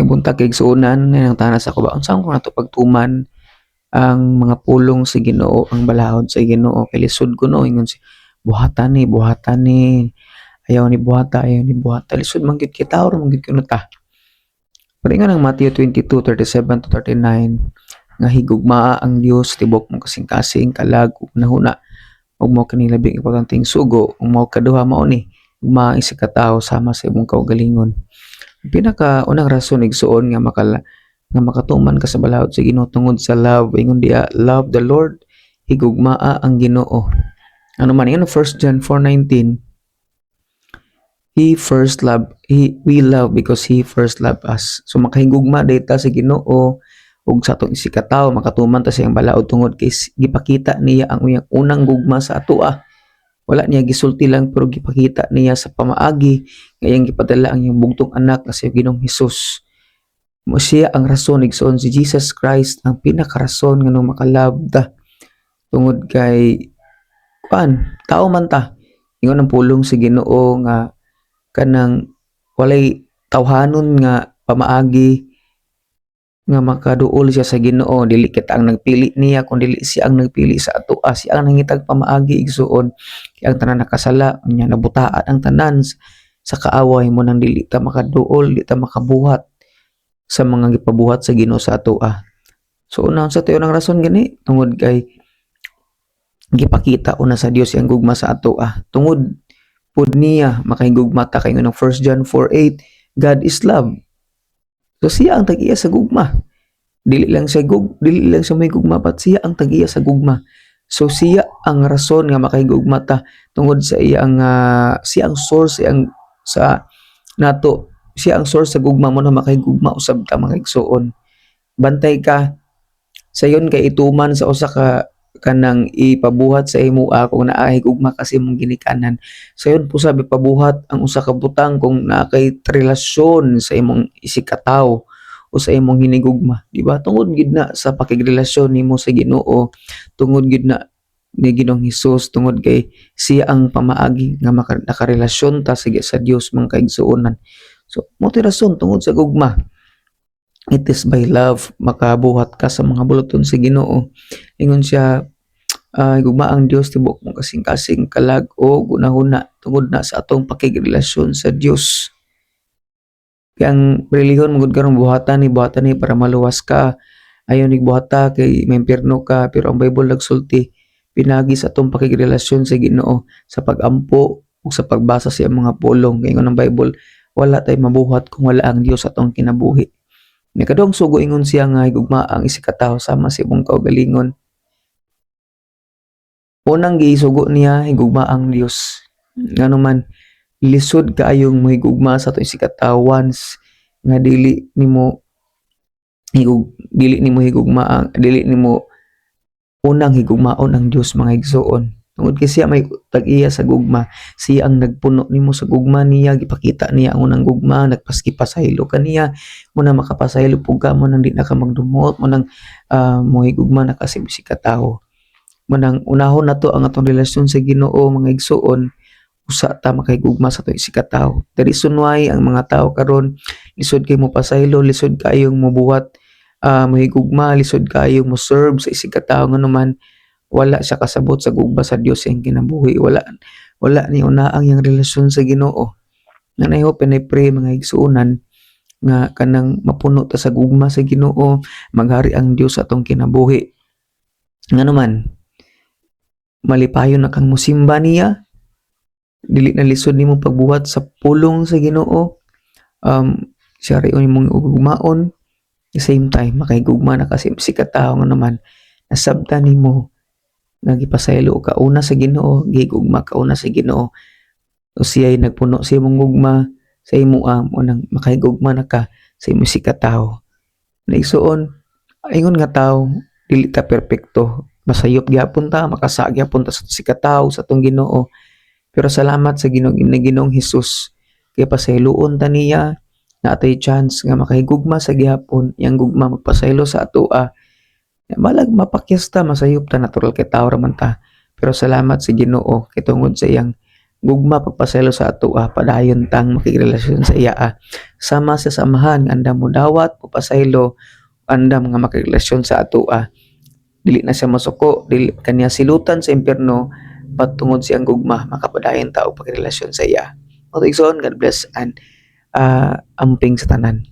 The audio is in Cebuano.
Maayong buntag, kaigsuonan. Nangutana sa ako ba, unsaon ko nato pagtuman ang mga pulong sa Ginoo, ang balaod sa Ginoo, kay lisod kuno? Ingon si buhatan ni, buhatan ni, ayaw ni buhata, ayaw ni buhata, lisod man gyud kay tao ra man gyud kuno ta. Pero ingon ang Matthew 22:37 to 39 nga higugmaa ang Dios tibuok mong kasing-kasing, kalag ug hunahuna ug mao kini labing importanteng sugo, ug mao kaduha mao ni gugmaa ang isa ka tawo sama sa imong kaugalingon. Ang pinaka unang rason, igsuon, nga makatuman ka sa balaod sa Ginoo tungod sa love. Ingon diya, "Love the Lord," higugmaa ang Ginoo. Ano man ingon 1 John 4:19, He first love he we love because He first loved us. So makahigugma diay ta sa Ginoo ug sa atong isigkatawo, makatuman ta sa iyang balaod tungod kay gipakita niya ang iyang unang gugma sa atoa. Wala niya gisulti lang pero gipakita niya sa pamaagi nga iyang gipadala ang iyang bugtong anak nga si Ginoong Hesus. Mo siya ang rason, igsoon, si Jesus Christ ang pinakarason nganong maka-love ta tungod kay kuan, tao man ta. Ingon ang pulong sa Ginoo nga kanang walay tawhanon nga pamaagi nga makaduol siya sa Ginoo. Dili kita ang nagpili niya kun dili siya ang nagpili sa atoa. Siya ang nangitag pamaagi, igsuon, kay ang tanan nakasala, unya nabutaan ang tanan sa kaaway. Mo nang dili ta makaduol, dili ta makabuhat sa mga gipabuhat sa Ginoo sa atoa. So una sa tayo ng rason gani tungod kay gipakita una sa Dios ang gugma sa atoa. Tungod pud niya makahigugma ta kay ng 1 John 4:8, "God is love." So siya ang tag-iya sa gugma. Dili lang siya may gugma, but siya ang tag-iya sa gugma. So siya ang rason nga makahigugma ta tungod sa iyang siya ang source iyang sa nato, siya ang source sa gugma mo na makahigugma usab ta, mga igsuon. Bantay ka sayon kay ituman sa usa ka kanang ipabuhat sa imoa kung naay gugma ka sa imong ginikanan. Sayon po sabi pabuhat ang usa ka butang kung naa kay relasyon sa imong isigkatawo o sa imong hinigugma, di ba? Tungod gid na sa pakigrelasyon nimo sa Ginoo, tungod gid na ni Ginoong Hesus, tungod kay siya ang pamaagi nga nakarelasyon ta sa Dios, mga kaigsuonan. So mao to'y rason, tungod sa gugma. It is by love makabuhat ka sa mga buluton sa Ginoo. Ingon siya, gugma ang Dios tibuok mong kasing-kasing, kalag o gunahuna, tungod na sa atong pakigrelasyon sa Dios. Kaya ang relihiyon man gud karon, buhatan ni para maluwas ka. Ayaw ni buhata kay maimpyerno ka, pero ang Bible nagsulti pinagi sa atong pakigrelasyon sa Ginoo sa pagampo ug sa pagbasa sa iyang mga pulong. Kay ingon ang Bible, wala tay mabuhat kung wala ang Dios sa atong kinabuhi. Nikaduhang sugo, ingon siya nga higugma ang isigkatawo sama sa imong kaugalingon. Unang gisugo niya, higugma ang Dios. Ngano man lisod kaayong mohigugma sa atong isigkatawo once nga dili nimo higugma ang dili nimo unang higugmaon ang Dios, mga igsuon. Tungod kay siya may tag-iya sa gugma, siya ang nagpuno nimo sa gugma niya, gipakita niya ang unang gugma, nagpaski pasaylo ka niya, mo na makapasaylo pug ka, mo nang di na ka magdumot, mo nang mohigugma na ka sa isigkatawo. Mo nang unahon nato ang atong relasyon sa Ginoo, mga igsuon, usa ta makahigugma sa atong isigkatawo. The reason why ang mga tao karon lisod kay mo pasaylo, lisod kaayong mobuhat, mohigugma, lisod kaayong mo serve sa isigkatawo, ngano man wala siya kasabot sa gugma sa Dios sa iyang kinabuhi. Wala wala ni una ang iyang relasyon sa Ginoo. And I hope and I pray, mga igsuonan, nga kanang mapuno ta sa gugma sa Ginoo, maghari ang Dios sa atong kinabuhi. Ngano man malipayon na kang musimba niya, dili na lisod nimo pagbuhat sa pulong sa Ginoo. Siya ray imong ugugmaon, the same time makahigugma na kasi si katawo, ngano man nasabtan nimo nga gipasaylo ka una sa Ginoo, gigugma ka una sa Ginoo. O siya'y nagpuno sa imong gugma sa imo mo nang makahigugma na ka sa imong isigkatawo. Naigsuon, ingon nga tao, dili ta perpekto. Masayop gyapon ta, makasala gyapon ta sa isigkatawo, sa atong Ginoo. Pero salamat sa Ginoo, ni Ginoong Hesus. Kay pasayloon ta niya, naa tay chance nga makahigugma sa gihapon, iyang gugma magpasaylo sa atoa. Balag mapakyas ta, masayop ta, natural kay tao ra man ta. Pero salamat sa Ginoo kay tungod sa iyang Gugma pagpasaylo sa ato, padayon tang makigrelasyon sa iya. Sama sa Amahan nga andam mo dawat, pasaylo, andam nga makigrelasyon sa ato. Dili na siya masuko, dili kaniya silutan sa impyerno patungod siyang gugma, makapadayon ta og pagrelasyon sa iya. Mao to, igsoon. God bless and amping sa tanan.